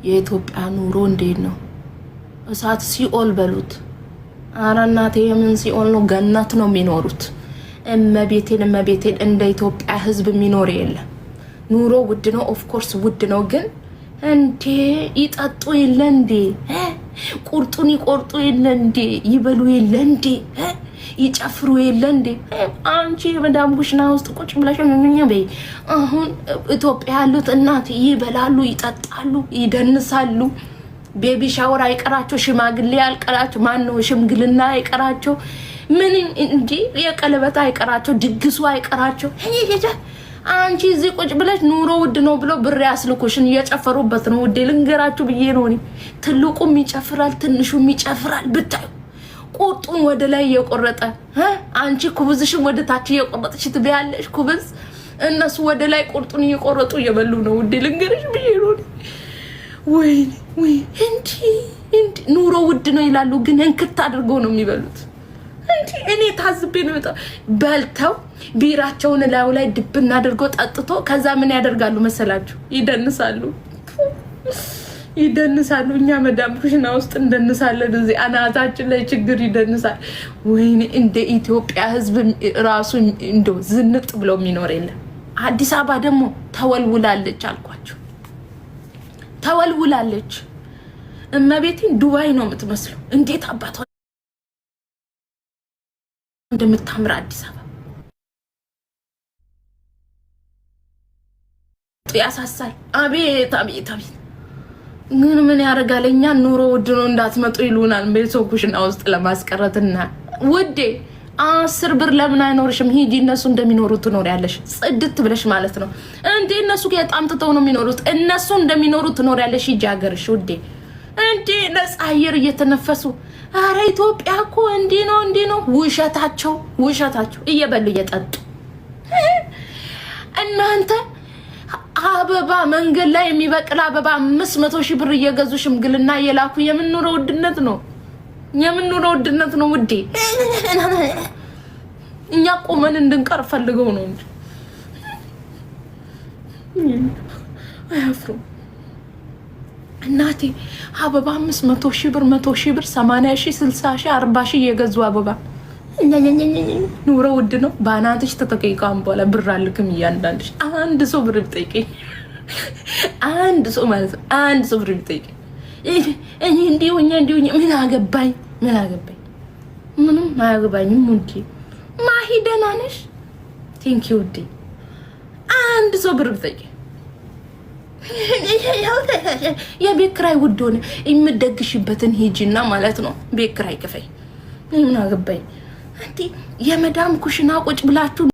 የኢትዮጵያ ኑሮ እንዴት ነው? እሳት ሲኦል በሉት። ኧረ እናቴ የምን ሲኦል ነው? ገነት ነው የሚኖሩት። እመቤቴን እመቤቴን፣ እንደ ኢትዮጵያ ሕዝብ የሚኖር የለም። ኑሮ ውድ ነው፣ of course ውድ ነው። ግን እንዴ ይጠጡ የለ እንዴ? ቁርጡን ይቆርጡ የለ እንዴ? ይበሉ የለ እንዴ? ይጨፍሩ የለ እንዴ? አንቺ የመዳም ኩሽና ውስጥ ቁጭ ብለሽ በይ። አሁን ኢትዮጵያ ያሉት እናት ይበላሉ፣ ይጠጣሉ፣ ይደንሳሉ። Baby shower አይቀራቸው፣ ሽማግሌ አይቀራቸው፣ ማን ነው ሽምግልና አይቀራቸው፣ ምን እንዲ የቀለበት አይቀራቸው፣ ድግሱ አይቀራቸው። አንቺ እዚህ ቁጭ ብለሽ ኑሮ ውድ ነው ብሎ ብር ያስልኩሽን እየጨፈሩበት ነው። ውዴ ልንገራችሁ ብዬ ነው እኔ። ትልቁም ይጨፍራል፣ ትንሹም ይጨፍራል። ብታዩ ቁርጡን ወደ ላይ እየቆረጠ፣ አንቺ ኩብዝሽን ወደ ታች እየቆረጥሽ ትበያለሽ ኩብዝ፣ እነሱ ወደ ላይ ቁርጡን እየቆረጡ እየበሉ ነው። ውዴ ልንገርሽ ብዬ ነው። ወይኔ ወይ እንዲ እንዲ ኑሮ ውድ ነው ይላሉ፣ ግን እንክት አድርገው ነው የሚበሉት። እንዲ እኔ ታዝቤ ነው። በልተው ቢራቸውን ላዩ ላይ ድብን አድርገው ጠጥቶ ከዛ ምን ያደርጋሉ መሰላችሁ? ይደንሳሉ፣ ይደንሳሉ። እኛ መዳም ኩሽና ውስጥ እንደንሳለን። እዚህ አናታችን ላይ ችግር ይደንሳል። ወይኔ እንደ ኢትዮጵያ ሕዝብ ራሱ እንደው ዝንጥ ብሎ የሚኖር የለም። አዲስ አበባ ደግሞ ተወልውላለች አልኳቸው፣ ተወልውላለች። እመቤቴን ዱባይ ነው የምትመስለው። እንዴት አባቷ እንደምታምር አዲስ አበባ ያሳሳል። አቤት አቤት አቤት! ግን ምን ያደርጋል፣ እኛ ኑሮ ውድ ነው እንዳትመጡ ይሉናል። ቤተሰብ ኩሽና ውስጥ ለማስቀረትና ውዴ 10 ብር ለምን አይኖርሽም? ሂጂ፣ እነሱ እንደሚኖሩ ትኖሪያለሽ። ጽድት ብለሽ ማለት ነው እንዴ። እነሱ ጣምጥተው ነው የሚኖሩት። እነሱ እንደሚኖሩ ትኖሪያለሽ። ሂጂ ሀገርሽ ውዴ። እንዴ ነፃ አየር እየተነፈሱ፣ አረ ኢትዮጵያ እኮ እንዲህ ነው እንዲህ ነው። ውሸታቸው ውሸታቸው። እየበሉ እየጠጡ እናንተ አበባ መንገድ ላይ የሚበቅል አበባ 500,000 ብር እየገዙ ሽምግልና እየላኩ የምን ኑሮ ውድነት ነው? የምን ኑሮ ውድነት ነው ውዴ? እኛ ቆመን እንድንቀር ፈልገው ነው እንጂ አያፍሩም። እናቴ አበባ 500,000 ብር፣ 100,000 ብር፣ 80,000፣ 60,000፣ 40,000 እየገዙ አበባ። ኑሮ ውድ ነው። በአናትሽ ተጠቂቃም በኋላ ብር አልክም። እያንዳንድሽ አንድ ሰው ብር ብጠይቀኝ፣ አንድ ሰው ማለት ነው፣ አንድ ሰው ብር ብጠይቀኝ እኔ እንዲህ ሆኜ እንዲህ ሆኜ ምን አገባኝ? ምን አገባኝ? ምንም አያገባኝም። ውዴ ማሂ ደህና ነሽ? Thank you ውዴ። አንድ ሰው ብር ብጠይቀኝ የቤት ኪራይ ውድ ሆነ። የምደግሽበትን ሂጂና ማለት ነው ቤት ኪራይ ክፈይ። ምን አገባኝ? እንዴ የመዳም ኩሽና ቁጭ ብላችሁ